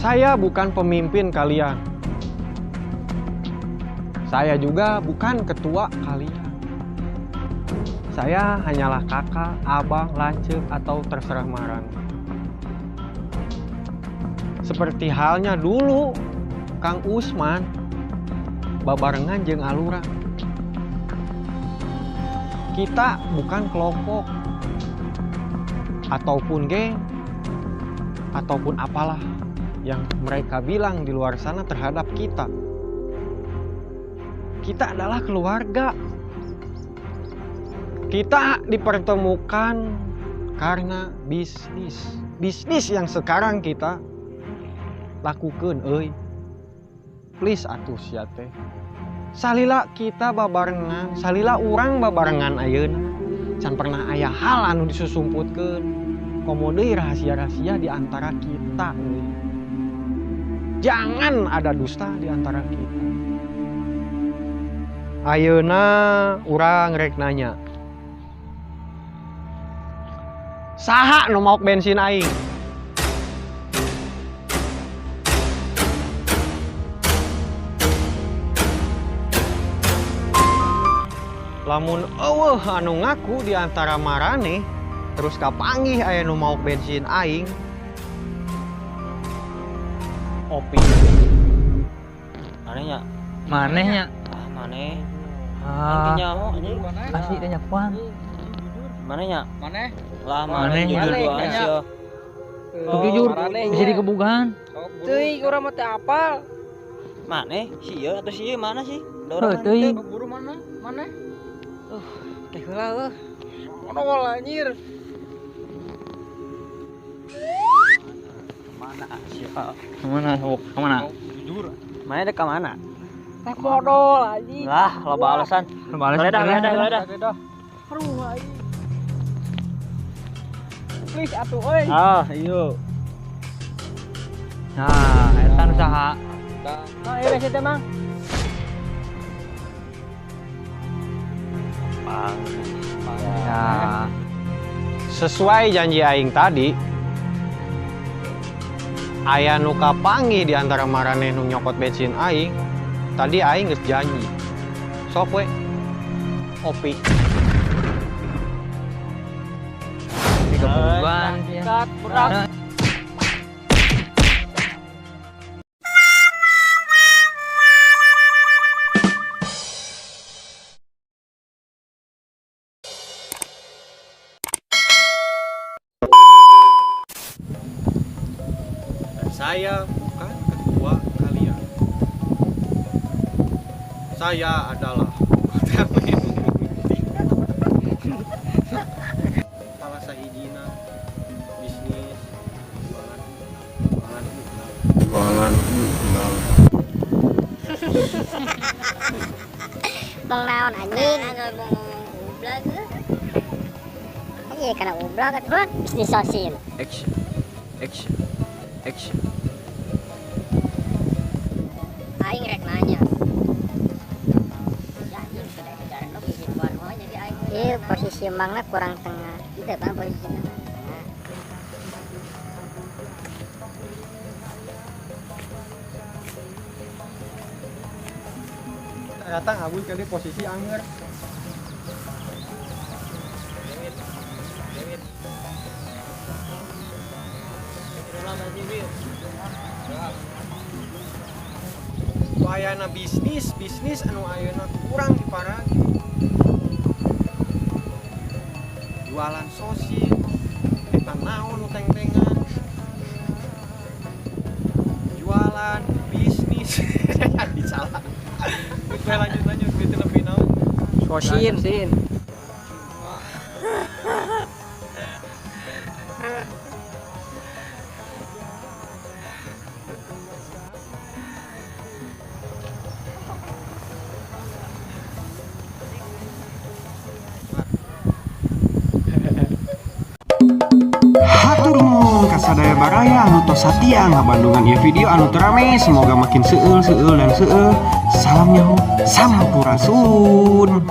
Saya bukan pemimpin kalian. Saya juga bukan ketua kalian. Saya hanyalah kakak, abang, lanceuk, atau terserah marang. Seperti halnya dulu Kang Usman babarengan jeung Alura. Kita bukan kelompok ataupun geng ataupun apalah yang mereka bilang di luar sana terhadap kita. Kita adalah keluarga. Kita dipertemukan karena bisnis. Bisnis yang sekarang kita lakukan, euy. Please atuh sia teh. Salila kita babarengan, salila urang babarengan ayeuna. Can pernah aya hal anu disusumputkeun. Komo deui rahasia-rahasia di antara kita, euy. Jangan ada dusta di antara kita. Ayeuna urang rek nanya. Saha nu maok bensin aing? Lamun euweuh anu ngaku di antara maraneh, terus kapanggih aya nu maok bensin aing. Opi. Maneh nya? Maneh nya. Ah, maneh. Ah, nyaho anjing. Asli teh nyapuan. Maneh nya? Maneh? Lah, maneh Maneh. jujur Maneh, doang nya. sia. Tuh jujur, bisa dikebugahan. Teuing urang mah teu apal. Maneh si ieu atau si ieu mana sih? Da Heuh, urang teuing. Buru mana? Maneh? Teh heula eueuh. Monol anjir. Mana sia? Kemana sok? Kemana? Jujur. Maneh dek ka mana? Teh modol anjing. Lah, loba alasan. Bales. Geledah, geledah, geledah. Aduh anjing. Please atuh euy. Ah, iyo. Nah, eta nu saha? Nah, ieu teh, Mang. Pang. Ya. Sesuai janji aing tadi, aya nu kapanggih di antara maraneh nu nyokot bensin aing. Tadi aing geus janji. Sok we. Opi. Dikebugahan sia. Kat berak. Dan saya bukan ketua kalian. Saya adalah salah sahijina bisnis jualan jualan jualan jualan. Bang naon anjing? Ngomong ublag. Iya karena ublag atuh bisnis sosin. Action. Action. Action. Aing rek nanya. Ya anjing sudah bicara lo bisnis wae jadi aing. Iya posisi mangna kurang tengah. Itu bang posisi tengah. Ternyata ngabul kali posisi angger. Wayana bisnis, bisnis anu ayeuna kurang diparagi. Jualan sosis, eta naon nu teng-tengan. Jualan bisnis. Salah. Geus we lanjut lanjut gitu lebih naon. Sosin. Sin. Hatur nuhun ka sadaya baraya anu tos satia ngabandungan ieu video anu teu rame, semoga makin seueul seueul dan seueul. Salam nyaho, sampurasun.